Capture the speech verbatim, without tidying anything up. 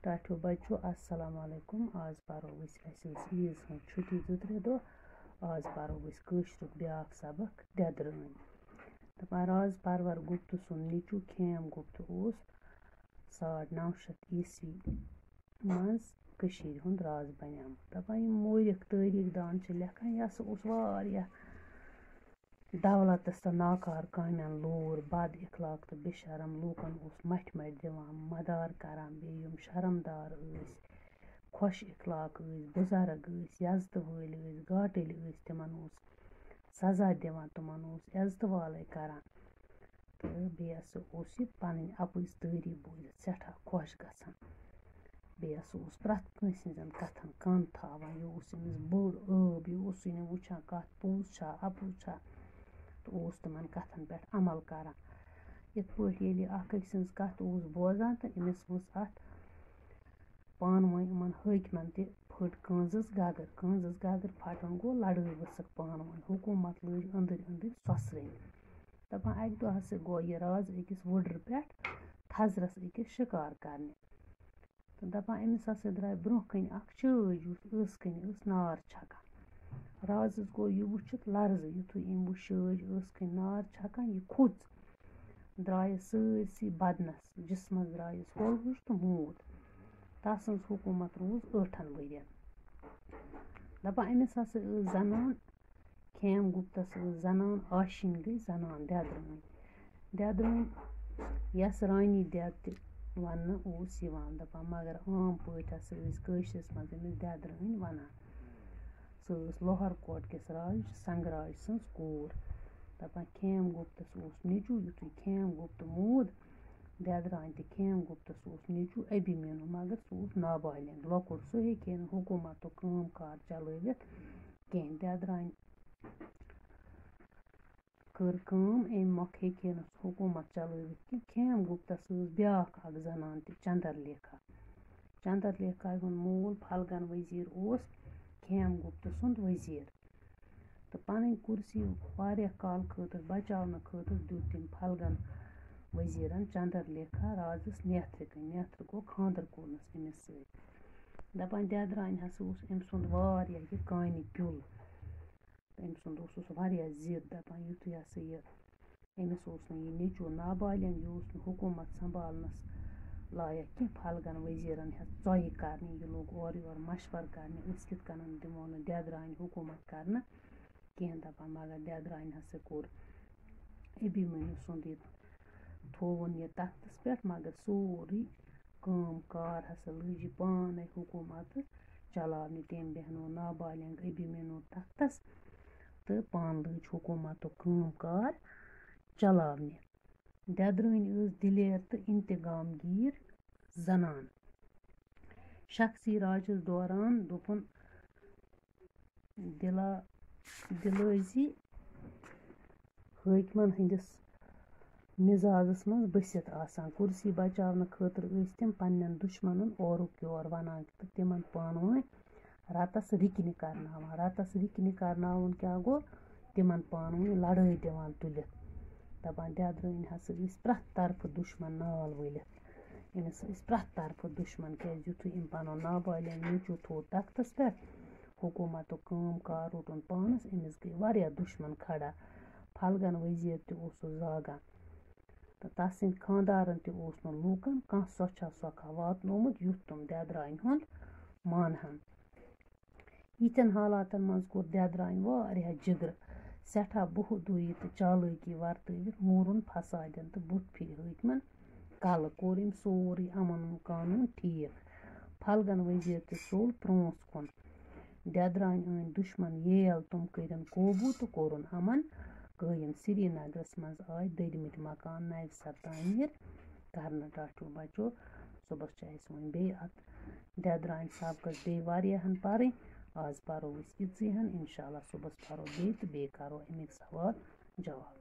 ٹاٹھیو بچو، السلام علیکم۔ آز پرو أسۍ، اَسہِ ٲس عیٖز ہٕنٛز چھُٹی زٕ ترٛےٚ دۄہ۔ آز پرو أسۍ کٲشرُک بیٛاکھ سبق، دٮ۪درٲنۍ۔ دَپان، راز پرور گپت سُنٛد نیٚچوٗ کھیم گپت اوس ساڑ نَو شیٚتھ عیسوی منٛز کٔشیٖرِ ہُنٛد راز بنیومُت۔ دَپان، یِم مورخ تٲریٖخ دان چھِ لیکھان، یہِ ہسا اوس واریاہ دولتس تہٕ ناکار کامٮ۪ن لوٗر، بد اخلاق تہٕ بے شرم لوٗکن اوس مٹھِ مٹھِ دِوان، مدار کران، بیٚیہِ یِم شرمدار ٲسۍ، خۄش اخلاق ٲسۍ، بُزرگ ٲسۍ، یزتہٕ وٲلۍ ٲسۍ، گاٹٕلۍ ٲسۍ، تِمن اوس سزا دِوان، تِمن اوس عزتہٕ والے کران۔ تہٕ بیٚیہِ ہسا اوس یہِ پنٕنۍ اپُز تعریٖف بوٗزِتھ سٮ۪ٹھاہ خۄش گژھان۔ بیٚیہِ ہسا اوس پرٛٮ۪تھ کٲنٛسہِ ہٕنٛزن کتھن کن تھاوان۔ یہِ اوس أمِس بوٚڑ ٲب، یہِ اوسُے نہٕ وٕچھان کتھ پوٚز چھا اپُز چھا، تہٕ اوس تِمن کتھن پٮ۪ٹھ عمل کران۔ یِتھ پٲٹھۍ ییٚلہِ یہِ اکھ أکۍ سٕنٛز کتھ اوس بوزان تہٕ أمِس ؤژھ اتھ پانہٕ ؤنۍ یِمن حٲکمن تہِ پھٔٹ کٲنٛزس گگر۔ کٲنٛزس گگر پھٹُن گوٚو لڑٲے ؤژھٕکھ پانہٕ ؤنۍ۔ حکوٗمت لٔج أنٛدٕرۍ أنٛدٕرۍ سۄسرٕنۍ۔ دَپان، اَکہِ دۄہ ہسا گوٚو یہِ راز أکِس وُڈرِ پٮ۪ٹھ تھزرَس أکِس شِکار کرنہِ۔ تہٕ دَپان، أمِس ہسا درٛاے برٛونٛہہ کَنہِ اکھ چٲج، یُس ٲس کَنہِ ٲس نار چھکان۔ رازَس گوٚو یہِ وٕچھِتھ لرزٕ، یُتھُے أمۍ وٕچھ چٲج ٲس کَنہِ نار چھکان، یہِ کھوٚژ۔ درٛایَس سٲرسٕے بدنَس، جسمَس درٛایَس ہول ہُش تہٕ موٗد۔ تَسٕنٛز حکوٗمت روٗز ٲٹھَن ؤرِین۔ دَپان، أمِس ہسا ٲس زنان کھیم گُپتس ٲس زنان آشِنۍ گٔے زنان دٮ۪درٲنۍ۔ دٮ۪درٲنۍ یَس رانی دٮ۪د تہِ وننہٕ اوس یِوان، دَپان، مگر عام پٲٹھۍ ہسا ٲسۍ کٲشرِس منٛز أمِس دٮ۪درٲنۍ ونان۔ سۄ ٲس لوہر کوٹ کِس راج سنگراج سٕنٛز کوٗر۔ دَپان، کھیم گُپتس اوس نیٚچوٗ، یُتھُے کھیم گُپتہٕ موٗد، دٮ۪درانہِ تہٕ کھیم گُپتس اوس نیٚچوٗ ابھیمنیوٗ، مگر سُہ اوس نابالغ، لۄکُٹ، سُہ ہیٚکہِ ہے نہٕ حکوٗمتُک کٲم کار چلٲوِتھ کینٛہہ۔ دٮ۪درانہِ کٔر کٲم، اَمہِ مۄکھٕ ہیٚکہِ ہے نہٕ سُہ حکوٗمت چلٲوِتھ کینٛہہ۔ کھیم گُپتس ٲس بیٛاکھ اکھ زنان تہِ، چندر لیکھا۔ چندر لیکھا ہُنٛد مول پھلگن وزیر اوس کھیم گُپتہٕ سُنٛد وزیر۔ تہٕ پنٕنۍ کُرسی واریاہ کال خٲطرٕ بچاونہٕ خٲطرٕ دیُت تٔمۍ پھلگن وزیرن چندر لیکھا رازس نیتھرِ کٔنۍ۔ نیتھرِ گوٚو خانٛدر کوٚرنس أمِس سۭتۍ۔ دَپان، دٮ۪درانہِ ہسا اوس أمۍ سُنٛد واریاہ یہِ کانہِ کیُل۔ تہٕ أمۍ سُنٛد اوسُس واریاہ ضد، دَپان، یُتھُے ہسا یہِ أمِس اوس نہٕ یہِ نیٚچوٗ نابالغ، یہِ اوس نہٕ حکوٗمت سنبھالنَس لایق کینٛہہ۔ پھلگن وزیرن ہٮ۪ژ ژۄیہِ کرنہِ، یہِ لوٚگ اورٕ یورٕ مشورٕ کرنہِ، أسۍ کِتھ کٔنۍ دِمو نہٕ دٮ۪درانہِ حکوٗمت کرنہٕ کینٛہہ۔ دَپان، مگر دٮ۪درانہِ ہسا کوٚر ابھیمنیوٗ سُنٛد یہِ، تھووُن یہِ تختس پٮ۪ٹھ، مگر سورُے کٲم کار ہسا لٔج یہِ پانے حکوٗمتس چلاونہِ۔ تٔمۍ بیٚہنوو نابالغ ابھیمنیوٗ تختس تہٕ پانہٕ لٔج حکوٗمتُک کٲم کار چلاونہِ۔ دٮ۪درٲنۍ ٲس دِلیر تہٕ انتقام گیٖر زنان۔ شخصی راجس دوران دوٚپُن، دِلا-، دِلٲزی حٲکمن ہٕنٛدِس مِزازس منٛز بٔسِتھ آسان۔ کُرسی بچاونہٕ خٲطرٕ ٲسۍ تِم پننٮ۪ن دُشمنن اورُک یور ونان تہٕ تِمن پانہٕ ؤنۍ رتس رِکنہِ کرناوان۔ رتس رِکنہِ کرناوُن کیٛاہ گوٚو؟ تِمن پانہٕ ؤنۍ لڑٲے دِوان تُلِتھ۔ دپان، دٮ۪درٲنۍ ہسا ٲسۍ پرٛٮ۪تھ طرفہٕ دُشمن نال ؤلِتھ۔ أمِس ٲسۍ پرٛٮ۪تھ طرفہٕ دُشمن، کیٛازِ یُتھُے أمۍ پنُن نابالغ نیٚچوٗ تھوٚو تختس پٮ۪ٹھ، حکوٗمتُک کٲم کار روٚٹُن پانس، أمِس گٔے واریاہ دُشمن کھڑا۔ پھلگن وزیر تہِ اوسُس زاگان۔ تہٕ تَس سٕنٛدۍ خانٛدارَن تہِ اوس نہٕ لوٗکَن کانٛہہ سۄچھا سۄکھا واتنومُت، یُتھ تِم دٮ۪درانہِ ہُنٛد مانہٕ ہَن۔ یِتھٮ۪ن حالاتَن منٛز کوٚر دٮ۪درانہِ واریاہ جِگرٕ، سٮ۪ٹھاہ بہودوٗیی تہٕ چالٲکی ورتٲوِتھ موٗرُن فسادٮ۪ن تہٕ بُتھ پھِرِ حٲکمَن کَلہٕ۔ کوٚر أمۍ سورُے اَمَن قانوٗن ٹھیٖک۔ پھلگَن وزیٖر تہِ ژوٚل پرٛونٛس کُن۔ دٮ۪درانہِ أنۍ دُشمن ییل، تِم کٔرِن قوبوٗ تہٕ کوٚرُن اَمَن قٲیِم۔ سرینگرَس منٛز آے دٔدمٕتۍ مکان نَوِ سَر تعمیٖر کرنہٕ۔ ٹاٹھیو بچو، صُبحَس چھُ اَسہِ وۄنۍ بیٚیہِ اَتھ دٮ۪درانہِ سبقَس بیٚیہِ واریاہَن پَرٕنۍ۔ آز پَرو أسۍ یِژٕے ہَن، اِنشاء اللہ صُبحَس پَرو بیٚیہِ تہٕ بیٚیہِ کَرو اَمِکۍ سوال جواب۔